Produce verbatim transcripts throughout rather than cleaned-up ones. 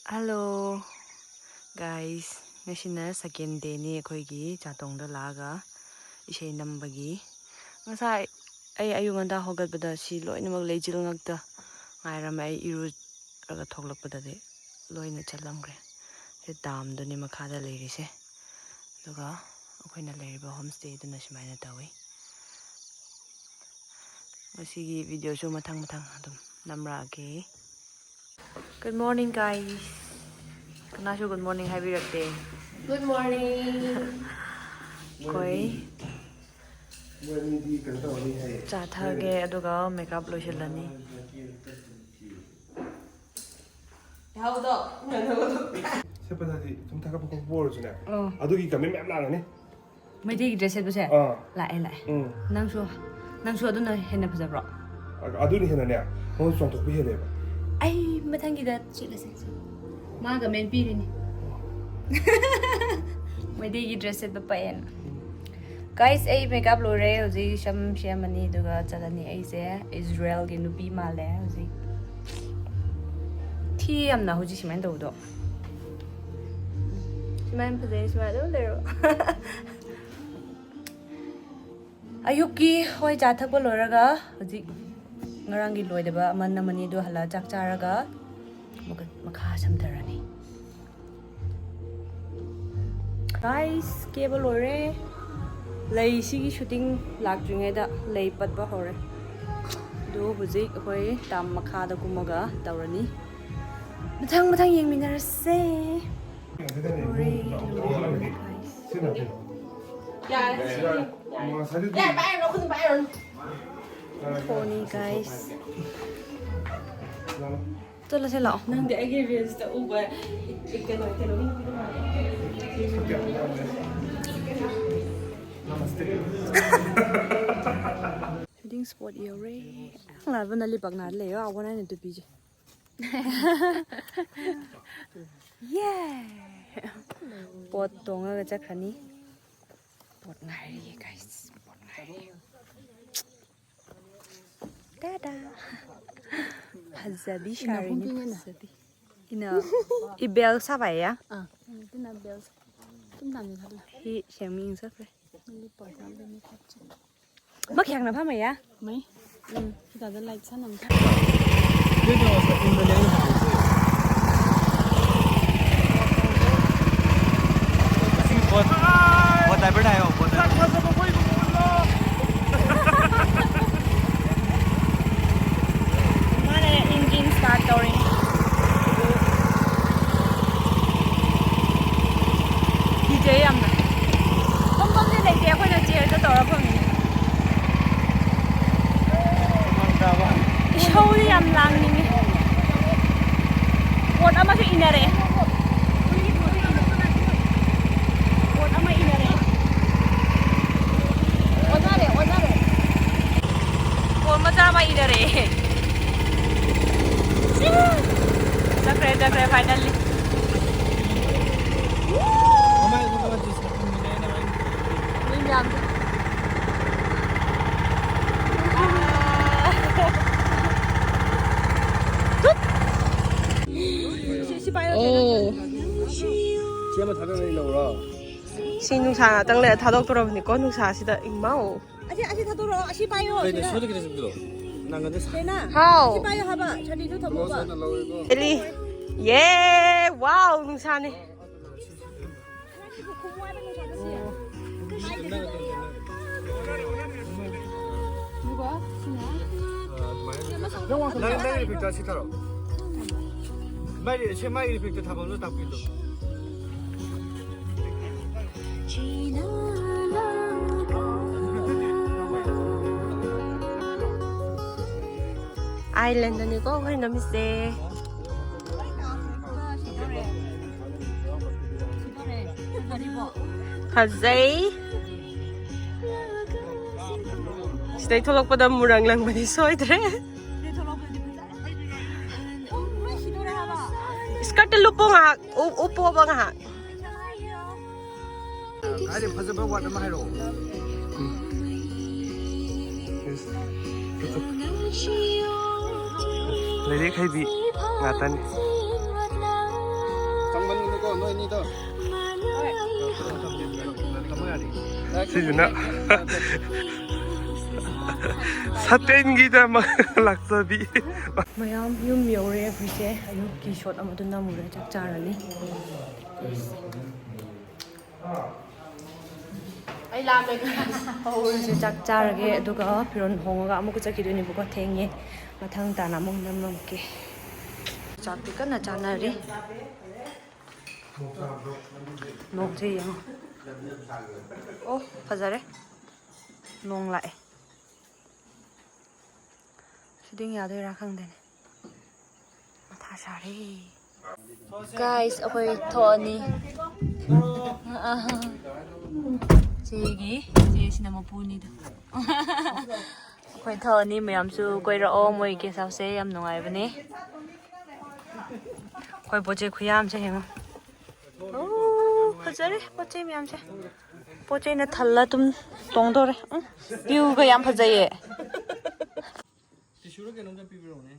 Hello guys, ꯉꯁꯤꯅ second dayꯅꯤ ꯑꯩꯈꯣꯏꯒꯤ ꯆꯥꯇꯣꯡꯗ ꯂꯥꯛꯑꯒ ꯏꯁꯩ ꯅꯝꯕꯒꯤ꯫ ꯉꯁꯥꯏ ꯑꯩ ꯑꯌꯨꯛ ꯉꯟꯇꯥ ꯍꯧꯒꯠꯄꯗ ꯁꯤ ꯂꯣꯏꯅꯃꯛ ꯂꯩꯆꯤꯜ ꯉꯥꯛꯇ ꯉꯥꯏꯔꯝꯃꯦ꯫ ꯑꯩ ꯏꯔꯨꯔꯒ ꯊꯣꯛꯂꯛꯄꯗꯗꯤ ꯂꯣꯏꯅ ꯆꯠꯂꯝꯈ꯭ꯔꯦ꯫ ꯁꯤ damꯗꯨꯅꯤ ꯃꯈꯥꯗ ꯂꯩꯔꯤꯁꯦ꯫ ꯑꯗꯨꯒ ꯑꯩꯈꯣꯏꯅ ꯂꯩꯔꯤꯕ homestayꯗꯨꯅ ꯁꯨꯃꯥꯏꯅ ꯇꯧꯋꯤ꯫ ꯉꯁꯤꯒꯤ videoꯁꯨ ꯃꯊꯪ ꯃꯊꯪ ꯑꯗꯨꯝ ꯅꯝꯔꯛꯑꯒꯦ꯫ Good morning guys꯫ ꯀꯅꯥꯁꯨ good morning ꯍꯥꯏꯕꯤꯔꯛꯇꯦ꯫ Good morning꯫ ꯑꯩꯈꯣꯏ ꯃꯣꯏ ꯑꯅꯤꯗꯤ ꯀꯩꯅꯣ ꯇꯧꯔꯅꯤ ꯍꯥꯏꯌꯦ꯫ ꯆꯥ ꯊꯛꯑꯒꯦ ꯑꯗꯨꯒ makeup ꯂꯣꯏꯁꯤꯜꯂꯅꯤ꯫ ꯌꯥꯍꯧꯗꯣ ꯉꯟꯅ ꯍꯧꯒꯠꯂꯣ꯫ ꯁꯦꯠꯄꯗꯗꯤ ꯁꯨꯝ ꯊꯥꯒꯠꯄ ꯈꯣꯠꯄ ꯑꯣꯏꯔꯁꯨꯅꯦ꯫ ꯑꯣ꯫ ꯑꯗꯨꯒꯤ comment ꯃꯌꯥꯝ ꯂꯥꯛꯑꯅꯤ꯫ ꯃꯩꯇꯩꯒꯤ dress ꯁꯦꯠꯄꯁꯦ? ꯑꯥ꯫ ꯂꯥꯛꯑꯦ, ꯂꯥꯛꯑꯦ꯫ ꯎꯝ꯫ ꯅꯪꯁꯨ, ꯅꯪꯁꯨ ꯑꯗꯨꯅ ꯍꯦꯟꯅ ꯐꯖꯕ꯭ꯔꯣ? ꯑ-, ꯑꯗꯨꯅ ꯍꯦꯟꯅꯅꯦ, ꯃꯉꯣꯟꯗ ꯆꯣꯡꯊꯣꯛꯄ ꯍꯦꯜꯂꯦꯕ꯫ ꯑꯩ ꯃꯊꯪꯒꯤꯗ ꯁꯦꯠꯂꯁꯦ꯫ ꯃꯥ comment ꯄꯤꯔꯤꯅꯤ꯫ ꯃꯩꯇꯩꯒꯤ dress ꯁꯦꯠꯄ ꯄꯛꯑꯦꯅ꯫ Guys, ꯑꯩ makeup ꯂꯣꯏꯔꯦ꯫ ꯍꯧꯖꯤꯛ ꯁꯝ ꯁꯦꯝꯃꯅꯤ, ꯑꯗꯨꯒ ꯆꯠꯂꯅꯤ꯫ ꯑꯩꯁꯦ ꯏꯖꯔꯦꯜꯒꯤ ꯅꯨꯄꯤ ꯃꯥꯜꯂꯦ ꯍꯧꯖꯤꯛ꯫ ꯊꯤ ꯌꯥꯝꯅ ꯍꯧꯖꯤꯛ ꯁꯨꯃꯥꯏꯅ ꯇꯧꯕꯗꯣ꯫ ꯁꯨꯃꯥꯏꯅ ꯐꯖꯩ, ꯁꯨꯃꯥꯏꯅ ꯑꯗꯨꯝ ꯂꯩꯔꯣ꯫ ꯑꯌꯨꯛꯀꯤ, ꯍꯣꯏ, ꯆꯥ ꯊꯛꯄ ꯂꯣꯏꯔꯒ ꯍꯧꯖꯤꯛ ꯉꯔꯥꯡꯒꯤ ꯂꯣꯏꯗꯕ ꯑꯃ ꯅꯝꯃꯅꯤ, ꯑꯗꯨ ꯍꯜꯂꯛꯑ ꯆꯥꯛ ꯆꯥꯔꯒ ꯑꯃꯨꯛꯀ ꯃꯈꯥ ꯁꯝꯊꯔꯅꯤ꯫ Guys, ꯀꯦꯕ ꯂꯣꯏꯔꯦ꯫ ꯂꯩꯁꯤꯒꯤ shooting ꯂꯥꯛꯇ꯭ꯔꯤꯉꯩꯗ ꯂꯩ ꯄꯠꯄ ꯍꯧꯔꯦ꯫ ꯑꯗꯨ ꯍꯧꯖꯤꯛ ꯑꯩꯈꯣꯏ dam ꯃꯈꯥꯗ ꯀꯨꯝꯃꯒ ꯇꯧꯔꯅꯤ꯫ ꯃꯊꯪ ꯃꯊꯪ ꯌꯦꯡꯃꯤꯟꯅꯔꯁꯦ꯫ ꯂꯣꯏꯔꯦ, ꯂꯣꯏꯔꯦ, guys꯫ ꯌꯥꯔꯦ꯫ ꯌꯥꯔꯦ, ꯄꯥꯏꯔꯨꯅꯨ, ꯈꯨꯠ ꯄꯥꯏꯔꯨꯅꯨ꯫ ꯐꯣꯟꯅꯤ, guys꯫ ꯆꯠꯂꯁꯦ ꯂꯥꯛꯑꯣ꯫ ꯅꯪꯗꯤ ꯑꯩꯒꯤ reelsꯇ ꯎꯕ ꯀꯩꯅꯣ, ꯀꯩꯅꯣꯒꯤ ꯅꯨꯄꯤꯗꯣ ꯃꯥꯜꯂꯦ꯫ Shooting spot ꯌꯧꯔꯦ꯫ ꯂꯥꯛꯄꯅ ꯂꯩꯕꯥꯛ ꯅꯥ ꯂꯩꯌꯣ, ꯑꯥ, ꯋꯥꯅ ꯇꯨꯄꯤꯁꯦ꯫ Yeah! Boat ꯇꯣꯡꯉꯒ ꯆꯠꯈ꯭ꯔꯅꯤ꯫ Boat ꯉꯥꯏꯔꯤꯌꯦ, guys꯫ Boat ꯉꯥꯏꯔꯤꯌꯦ꯫ ꯇꯥꯗꯥ! ꯐꯖꯕꯤ ꯁꯥꯔꯤꯅꯤ, ꯐꯖꯕꯤ꯫ ꯏꯅ ꯏꯕꯦꯜ ꯁꯥꯕꯥꯏꯌꯥ? ꯑꯥ, ꯏꯅ ꯕꯦꯜ ꯁꯥ-, ꯁꯨꯝ ꯇꯥꯟꯅ ꯊꯝꯃꯦ꯫ ꯍꯤ ꯁꯦꯝꯃꯤ ꯏꯟꯁ ꯐ꯭ꯔꯦ꯫ ꯅꯪꯒꯤ ꯄꯣꯠ ꯌꯥꯝ ꯂꯩꯅꯤ ꯈꯣꯠꯁꯦ꯫ ꯃꯈ ꯌꯥꯡꯅ ꯐꯝꯃꯌꯥ? ꯃꯩ? ꯎꯝ, ꯁꯤꯗ ꯂꯥꯏꯠ ꯁꯥꯟꯅꯕ꯫ ꯃꯥꯅꯦ, engine start ꯇꯧꯔꯤ꯫ ꯀꯤꯖꯩ ꯌꯥꯝꯅ꯫ ꯐꯝꯐꯝꯗꯤ ꯂꯩꯇꯦ, ꯑꯩꯈꯣꯏꯅ ꯆꯤꯌꯔꯗ ꯇꯧꯔ ꯐꯝꯃꯤꯅꯦ꯫ ꯏꯁꯧꯗꯤ ꯌꯥꯝ ꯂꯥꯡꯅꯤꯡꯉꯤ꯫ ꯄꯣꯠ ꯑꯃꯁꯨ ꯏꯟꯅꯔꯛꯑꯦ꯫ ꯄꯣꯠ ꯑꯃ ꯏꯟꯅꯔꯛꯑꯦ꯫ ꯑꯣꯟꯅꯔꯦ, ꯑꯣꯟꯅꯔꯦ꯫ ꯄꯣꯠ ꯃꯆꯥ ꯑꯃ ꯏꯟꯅꯔꯛꯑꯦ꯫ ꯆꯠꯈ꯭ꯔꯦ, ꯆꯠꯈ꯭ꯔꯦ, finally꯫ ꯃꯤ ꯃꯌꯥꯝꯁꯦ꯫ ꯁꯤ, ꯁꯤ ꯄꯥꯏꯌꯣ, ꯑꯣ꯫ ꯁꯤ ꯑꯃ ꯊꯥꯗꯔ ꯑꯩ ꯂꯧꯔꯣ? ꯁꯤ ꯅꯨꯡꯁꯥ ꯉꯥꯛꯇꯪ ꯂꯩꯔ ꯊꯥꯗꯣꯛꯇꯣꯔꯕꯅꯤꯀꯣ, ꯅꯨꯡꯁꯥꯁꯤꯗ꯫ ꯏꯃꯥꯎ꯫ ꯑꯁꯤ, ꯑꯁꯤ ꯊꯥꯗꯣꯔꯛꯑꯣ, ꯑꯁꯤ ꯄꯥꯏꯌꯣ, ꯀꯩꯅꯣ, ꯁꯤꯗ꯫ ꯁꯣꯗ ꯈꯤꯇꯪ ꯆꯨꯞꯄꯤꯔꯣ? ꯅꯪ ꯑꯗꯨ ꯁꯥ- ꯂꯦꯅꯥ, ꯍꯥꯎ꯫ ꯑꯁꯤ ꯄꯥꯏꯌꯣ ꯍꯥꯏꯕ, ꯁꯥꯇꯤꯟꯁꯨ ꯊꯝꯃꯣꯕ꯫ ꯂꯣꯁ ꯑꯣꯏꯅ ꯂꯧꯔꯦꯀꯣ꯫ ꯑꯦꯂꯤ꯫ ꯌꯦ! ꯋꯥꯎ, ꯅꯨꯡꯁꯥꯅꯦ꯫ ꯅꯨꯡꯁꯤꯠ ꯁꯤꯠꯅ ꯅꯪ ꯑꯗꯨꯝ ꯆꯠꯅ꯫ ꯑꯥ, ꯑꯗꯨꯃꯥꯏꯅ꯫ ꯅꯪ, ꯅꯪꯒꯤ ꯏꯐꯦꯛꯇ ꯁꯤ ꯊꯥꯔꯛꯑꯣ꯫ ꯃꯥꯒꯤ, ꯁꯤ ꯃꯥꯒꯤ ꯏꯐꯦꯛꯇ ꯊꯥꯐꯝꯗꯣ ꯇꯥꯛꯄꯤꯌꯨ꯫ ꯑꯥꯏꯂꯦꯟꯗꯅꯤꯀꯣ ꯑꯩꯈꯣꯏ ꯅꯝꯃꯤꯁꯦ꯫ ꯐꯖꯩ꯫ ꯁꯤꯗꯩ ꯊꯣꯛꯂꯛꯄꯗ ꯃꯨꯔꯪ ꯂꯪꯕꯗꯤ ꯁꯣꯏꯗ꯭ꯔꯦ꯫ ꯏꯁꯀꯔꯠꯇ ꯂꯨꯞꯄꯣ ꯉꯥꯏꯍꯥꯛ, ꯎ-, ꯎꯞꯄꯣꯕ ꯉꯥꯏꯍꯥꯛ꯫ ꯀꯥꯏꯗꯩ ꯐꯖꯕ ꯋꯥꯠ ꯑꯃ ꯍꯥꯏꯔꯛꯑꯣ꯫ ꯂꯥꯏꯔꯤꯛ ꯍꯩꯕꯤ ꯉꯥꯛꯇꯅꯤ꯫ ꯁꯤꯁꯤꯅ ꯁꯇꯦꯟꯒꯤꯗꯃꯛ ꯂꯥꯛꯆꯕꯤ꯫ ꯃꯌꯥꯝ ꯌꯨꯝ ꯌꯧꯔꯦ꯫ ꯑꯩꯈꯣꯏꯁꯦ ꯑꯌꯨꯛꯀꯤ ꯁꯣꯠ ꯑꯃꯗꯨ ꯅꯝꯃꯨꯔꯦ, ꯆꯥꯛ ꯆꯥꯔꯅꯤ꯫ ꯑꯩ ꯂꯥꯝꯃꯦ꯫ ꯍꯧꯔꯁꯦ, ꯆꯥꯛ ꯆꯥꯔꯒꯦ, ꯑꯗꯨꯒ ꯐꯤꯔꯣꯜ ꯍꯣꯡꯉꯒ ꯑꯃꯨꯛꯀ ꯆꯠꯈꯤꯗꯣꯏꯅꯦꯕꯀꯣ꯫ ꯊꯦꯡꯉꯦ, ꯃꯊꯪ ꯇꯥꯅ ꯑꯃꯨꯛ ꯅꯝꯃꯝꯒꯦ꯫ ꯆꯥꯛꯇꯤ ꯀꯟꯅ ꯆꯥꯅꯔꯤ꯫ ꯅꯣꯡꯁꯦ ꯌꯦꯡꯉꯣ꯫ ꯑꯣ, ꯐꯖꯔꯦ꯫ ꯅꯣꯡ ꯂꯥꯛꯑꯦ꯫ ꯁꯤꯗꯤꯡ ꯌꯥꯗꯣꯏꯔꯥ ꯈꯪꯗꯦꯅꯦ꯫ ꯃꯊꯥ ꯁꯥꯔꯦ꯫ ꯒꯥꯏꯁ, ꯑꯩꯈꯣꯏ ꯊꯣꯛꯑꯅꯤ꯫ ꯆꯦꯒꯤ, ꯆꯦꯁꯤꯅ ꯃꯄꯨꯅꯤꯗ꯫ ꯑꯩꯈꯣꯏ ꯊꯣꯛꯑꯅꯤ, ꯃꯌꯥꯝꯁꯨ ꯀꯣꯏꯔꯛꯑꯣ꯫ ꯃꯣꯏ ꯒꯦꯁ ꯍꯥꯎꯁꯁꯦ ꯌꯥꯝ ꯅꯨꯡꯉꯥꯏꯕꯅꯦ꯫ ꯑꯩꯈꯣꯏ ꯄꯣꯠ ꯆꯩ ꯈꯨꯌꯥꯝꯁꯦ ꯌꯦꯡꯉꯣ꯫ ꯑꯣ, ꯐꯖꯔꯦ ꯄꯣꯠ ꯆꯩ ꯃꯌꯥꯝꯁꯦ꯫ ꯄꯣꯠ ꯆꯩꯅ ꯊꯜꯂ ꯑꯗꯨꯝ ꯇꯣꯡꯗꯣꯔꯦ꯫ ꯎꯝ, ꯚ꯭ꯌꯨꯒ ꯌꯥꯝ ꯐꯖꯩꯌꯦ꯫ ꯇꯤꯁꯨꯔ ꯀꯩꯅꯣꯝꯇ ꯄꯤꯕꯤꯔꯛꯎꯅꯦ꯫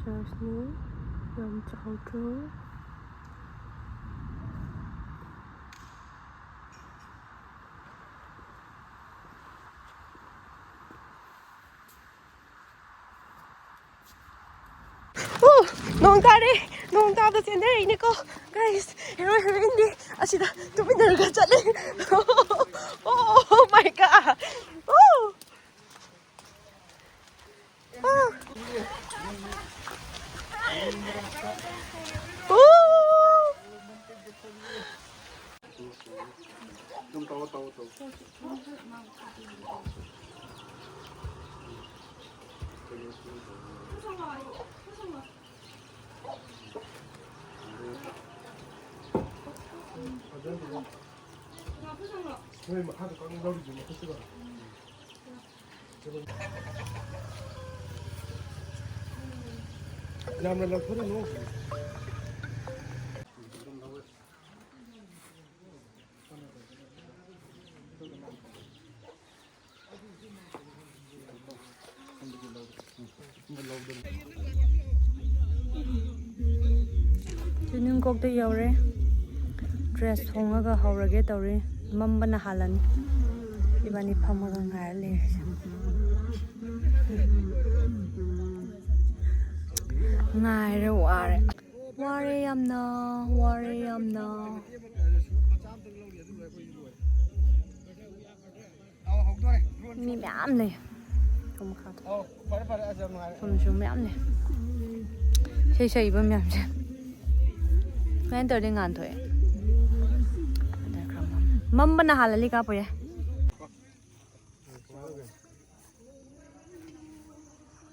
ꯆꯔꯆꯅꯤ, ꯌꯥꯝ ꯆꯥꯎꯗ꯭ꯔꯣ? ꯑꯣ, ꯅꯣꯡ ꯇꯥꯔꯦ꯫ ꯅꯣꯡ ꯇꯥꯕꯗ ꯆꯦꯟꯊꯔꯛꯏꯅꯦꯀꯣ꯫ ꯒꯥꯏꯁ, ꯍꯦꯔꯣ ꯍꯦꯔꯣꯏꯟꯗꯤ ꯑꯁꯤꯗ ꯇꯨꯃꯤꯟꯅꯔꯒ ꯆꯠꯂꯦ꯫ ꯑꯣ ꯃꯥꯏ ꯒꯥꯗ꯫ ꯑꯣ꯫ ꯑꯣ꯫ ꯑꯣ꯫ 좀 더, 더, 더. 아, 네, 네. 저희 뭐 하도 꽉 넣어주지 뭐 그치가. lamla la furi no. ꯇꯨꯅꯤꯡꯈꯣꯛꯇ ꯌꯧꯔꯦ꯫ ꯗ꯭ꯔꯦꯁ ꯍꯣꯡꯉꯒ ꯍꯧꯔꯒꯦ ꯇꯧꯔꯤ꯫ ꯃꯝꯕꯅ ꯍꯥꯜꯂꯅꯤ꯫ ꯏꯕꯥꯅꯤ ꯐꯝꯃꯒ ꯉꯥꯏꯔ ꯂꯩꯔꯁꯦ꯫ ꯉꯥꯏꯔꯦ, ꯋꯥꯔꯦ꯫ ꯋꯥꯔꯦ ꯌꯥꯝꯅ, ꯋꯥꯔꯦ ꯌꯥꯝꯅ꯫ ꯃꯤ ꯃꯌꯥꯝ ꯂꯩ꯫ ꯁꯣꯝ ꯃꯈꯥꯗ꯫ ꯁꯣꯝꯗꯁꯨ ꯃꯌꯥꯝ ꯂꯩ꯫ ꯏꯁꯩ ꯁꯛꯏꯕ ꯃꯌꯥꯝꯁꯦ꯫ ꯁꯨꯃꯥꯏꯅ ꯇꯧꯔꯗꯤ ꯉꯥꯟꯊꯣꯛꯑꯦ꯫ ꯃꯝꯕꯅ ꯍꯥꯜꯂꯂꯤ ꯀꯥꯞꯄ ꯌꯥꯏ꯫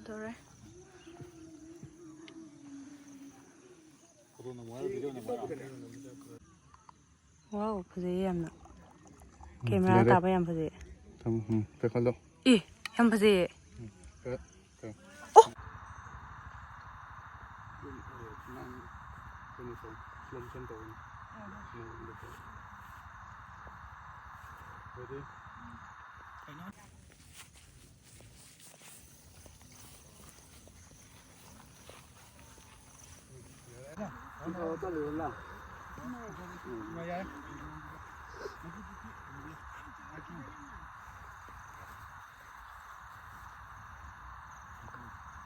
ꯇꯧꯔꯦ꯫ ꯋꯥꯎ, ꯐꯖꯩꯌꯦ ꯌꯥꯝꯅ꯫ ꯎꯝ, ꯀꯦꯃꯦꯔꯥ ꯌꯥꯔꯦ꯫ ꯇꯥꯕ ꯌꯥꯝ ꯐꯖꯩ꯫ ꯊꯝꯃꯣ, ꯎꯝ, ꯄꯦꯈꯠꯂꯣ꯫ ꯑꯦ, ꯌꯥꯝ ꯐꯖꯩꯌꯦ꯫ ꯎꯝ, ꯀ-, ꯀ-, ꯑꯣ! ꯅꯪ ꯀꯩꯅꯣ ꯇꯧ, slow motion ꯇꯧ꯫ Ready?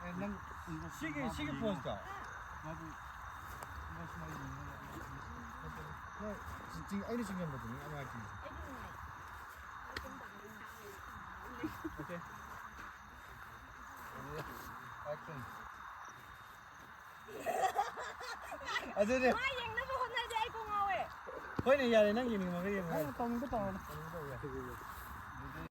ꯑꯦ, ꯅꯪ ꯁꯤꯒꯤ, ꯁꯤꯒꯤ pose ꯇꯣ꯫ ꯍꯣꯏ, ꯆꯤꯡ-, ꯑꯩꯅ ꯆꯤꯡꯖꯟꯕꯗꯨꯅꯤ ꯌꯥꯝ ꯅꯨꯡꯉꯥꯏꯇ꯭ꯔꯤꯁꯦ꯫ Okay. Action. ꯑꯗꯨꯅꯦ꯫ ꯃꯥ ꯌꯦꯡꯅꯕ ꯍꯣꯠꯅꯔꯗꯤ ꯑꯩ ꯀꯣꯛ ꯉꯥꯎꯋꯦ꯫ ꯍꯣꯏꯅꯦ, ꯌꯥꯔꯦ, ꯅꯪ ꯌꯦꯡꯅꯤꯡꯉꯒ ꯌꯦꯡꯉꯣ, ꯅꯪ ꯌꯥꯔꯦ꯫ ꯇꯧꯅꯤꯡꯕ ꯇꯧꯔꯣꯅꯦ꯫ ꯇꯧꯅꯤꯡꯕ ꯇꯧ ꯌꯥꯔꯦ꯫